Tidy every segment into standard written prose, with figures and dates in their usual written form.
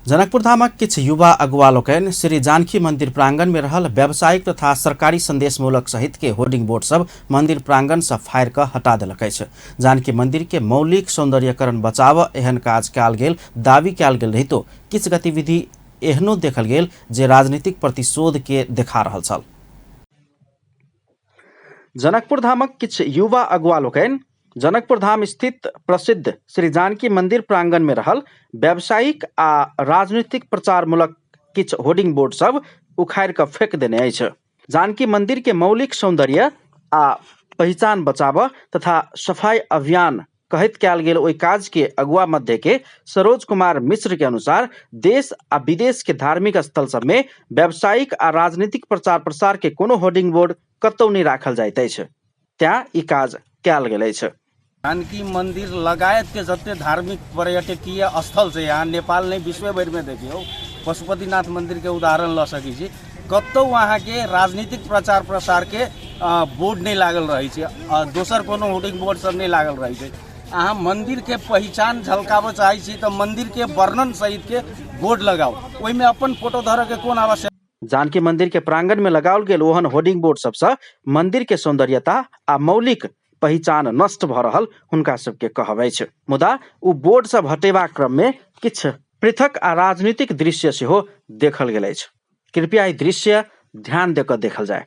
जनकपुर धामक किछु युवा अगुवा लोकनि श्री जानकी मंदिर प्रांगण में रहल व्यावसायिक तथा सरकारी संदेशमूलक सहित के होर्डिंग बोर्ड सब मंदिर प्रांगण से फाड़ि कऽ हटा देलक अछि। जानकी मंदिर के मौलिक सौंदर्यकरण बचाव एहन काज कयल गेल दावी कयल गेल रहितो किछु गतिविधि एहनो देखल गेल जे राजनीतिक प्रतिशोध के देखा रहल छल। जनकपुर धामक किछु युवा अगुवा लोकनि जनकपुर धाम स्थित प्रसिद्ध श्री जानकी मंदिर प्रांगण में रहल व्यावसायिक आ राजनीतिक प्रचारमूलक किछु होर्डिंग बोर्ड सब उखाड़ि कऽ फेक देने अछि। जानकी मंदिर के मौलिक सौंदर्य आ पहिचान बचाबऽ तथा सफाई अभियान कहैत कयल गेल ओहि काज के अगुआ मध्य के सरोज कुमार मिश्र के अनुसार देश आ विदेश के धार्मिक स्थल सब में व्यावसायिक आ राजनीतिक प्रचार प्रसार के कोनो होर्डिंग बोर्ड कतौ नहि राखल जाइत अछि, तें ई काज कयल गेल अछि। जानकी मंदिर लगायत के जते धार्मिक पर्यटकीय स्थल छै यहाँ नेपाल नहि विश्व भरि में देखियौ, पशुपतिनाथ मंदिर के उदाहरण लऽ सकै छी, कतौ अहाँके राजनीतिक प्रचार प्रसार के बोर्ड नहि लागल रहै छै, दोसर कोनो होर्डिंग बोर्ड सब नहि लागल रहै छै। अहाँ मंदिर के पहिचान झलकाबऽ चाहै छी तऽ मंदिर के वर्णन सहित के बोर्ड लगाउ, ओहिमे अपन फोटो धरऽ के कोन आवश्यकता। जानकी मंदिर के प्रांगण में लगाओल गेल ओहन होर्डिंग बोर्ड सबसँ मंदिर के सौंदर्यता आ मौलिक पहिचान नष्ट भऽ रहल हुनका सबके कहब अछि। मुदा ओ बोर्ड सब हटेबाक क्रम में किछु पृथक आ राजनीतिक दृश्य सेहो देखल गेल अछि। कृपया ई दृश्य ध्यान दऽ कऽ देखल जाय।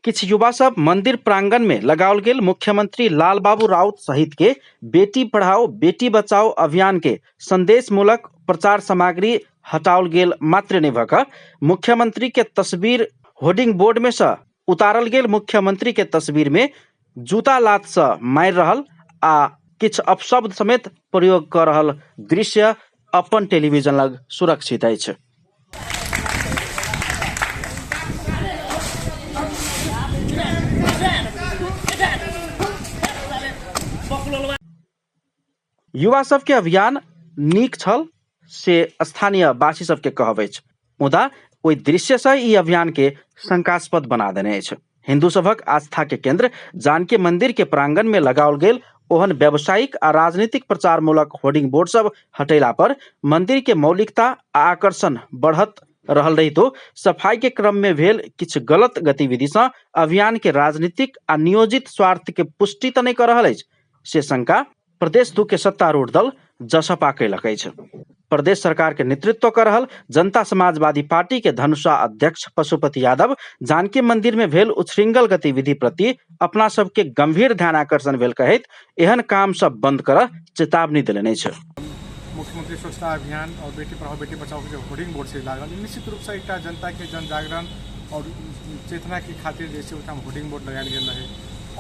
किछु युवा सब मंदिर प्रांगण में लगाओल गेल मुख्यमंत्री लालबाबू राउत सहित के बेटी पढ़ाओ बेटी बचाओ अभियान के संदेशमूलक प्रचार सामग्री हटाओल गेल मात्र नहि भऽ कऽ मुख्यमंत्री के तस्वीर होर्डिंग बोर्ड में से उतारल गेल मुख्यमंत्री के तस्वीर में जूता लात से मारि रहल आ किछु अपशब्द समेत प्रयोग कऽ रहल दृश्य अपन टेलीविजन लग सुरक्षित अछि। युवा सबके अभियान नीक छल से स्थानीय वासी सबके कहब अछि, मुदा ओहि दृश्य से ई अभियान के शंकास्पद बना देने अछि। हिंदू सभक आस्था के केंद्र जानकी मंदिर के प्रांगण में लगाओल गेल ओहन व्यावसायिक आ राजनीतिक प्रचारमूलक होर्डिंग बोर्ड सब हटेला पर मंदिर के मौलिकता आ आकर्षण बढ़त रहल रहितो सफाई के क्रम में भेल किछु गलत गतिविधि सँ अभियान के राजनीतिक आ नियोजित स्वार्थ के पुष्टि तऽ नहि कऽ रहल अछि से शंका प्रदेश 2 के सत्तारूढ़ दल जसपा कयलक अछि। प्रदेश सरकार के नेतृत्व कर रहल जनता समाजवादी पार्टी के धनुषा अध्यक्ष पशुपति यादव जानकी मंदिर में भेल उच्छृंखल गतिविधि प्रति अपना सबके गंभीर ध्यान आकर्षण भेल कहैत एहन काम सब बंद कर चेतावनी देलनि अछि। मुख्यमंत्री स्वच्छता अभियान और बेटी पढ़ाओ बेटी बचाओ के जो होर्डिंग बोर्ड से लागल, निश्चित रूप से एक जनता के जन जागरण और चेतना के खातिर जैसे ओहिठाम होर्डिंग बोर्ड लगायल गेल रहे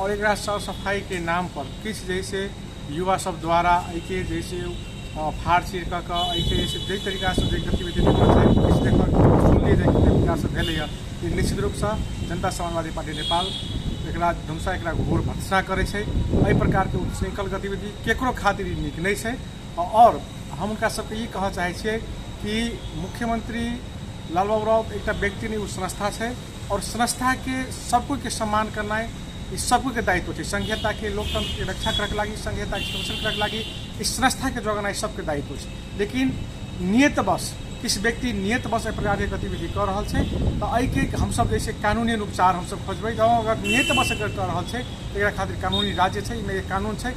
और एक साफ सफाई के नाम पर किछु जैसे युवा सब द्वारा एहिके जैसे फाड़ चीर कऽ कऽ एहिके जैसे जाहि तरीकासँ जे गतिविधि देखल छै, किछु देखल सुनलियै जे तरीकासँ भेलैए, ई निश्चित रूपसँ जनता समाजवादी पार्टी नेपाल एकरा धनुषा एकरा घोर भर्त्सना करै छै। एहि प्रकारके उच्छृंखल गतिविधि केकरो खातिर ई नीक नहि छै और हम हुनका सबके ई कहऽ चाहै छियै कि मुख्यमंत्री लालबाबू राउत एकटा व्यक्ति नहि, ओ संस्था छै और संस्थाके सबकोइके सम्मान करनाइ ई सबकोइके दायित्व छै। संघीयताके लोकतंत्रके रक्षा करैके लागि, संघीयताके संरक्षण करैके लागि ई संस्थाके जोगेनाइ सबके दायित्व छै। लेकिन नियतवश किछु व्यक्ति नियतवश एहि प्रकारके गतिविधि कऽ रहल छै तऽ एहिके हमसब जे छै कानूनी उपचार हमसब खोजबै। जँ अगर नियतवश अगर कऽ रहल छै तऽ एकरा खातिर कानूनी राज्य छै, एहिमे कानून छै।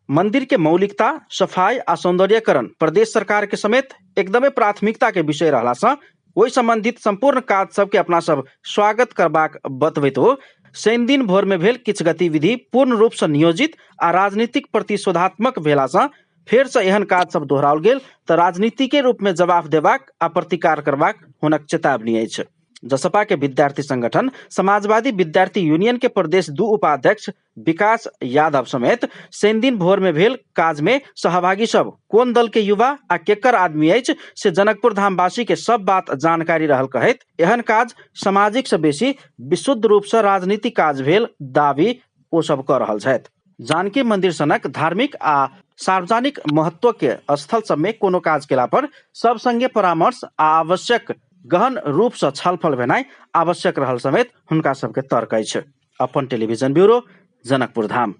मंदिर के मौलिकता, सफाई आ सौंदर्यकरण प्रदेश सरकार के समेत एकदमे प्राथमिकता के विषय रहला सँ ओहि संबंधित संपूर्ण काज सबके अपना सब स्वागत करबाक बतबैत हो शनि दिन भोर में भेल किछु गतिविधि पूर्ण रूप सँ नियोजित आ राजनीतिक प्रतिशोधात्मक भेला सँ फेर सँ एहन काज सब दोहराओल गेल तऽ राजनीति के रूप में जवाब देबाक आ प्रतिकार करबाक हुनक चेतावनी अछि। जसपा के विद्यार्थी संगठन समाजवादी विद्यार्थी यूनियन के प्रदेश 2 उपाध्यक्ष विकास यादव समेत शनि दिन भोर में भेल काज में सहभागी सब कोन दल के युवा आ केकर आदमी अछि से जनकपुर धामवासी के सब बात जानकारी रहल कहैत एहन काज सामाजिक से बेसी विशुद्ध रूप से राजनीतिक काज भेल दावी ओ सब कऽ रहल छथि। जानकी मंदिर सनक धार्मिक आ सार्वजनिक महत्व के स्थल सब में कोनो काज केला पर सब संगे परामर्श आ आवश्यक गहन रूपसँ छलफल भेनाइ आवश्यक रहल समेत हुनका सबके तर्क अछि। अपन टेलिभिजन ब्यूरो, जनकपुर धाम।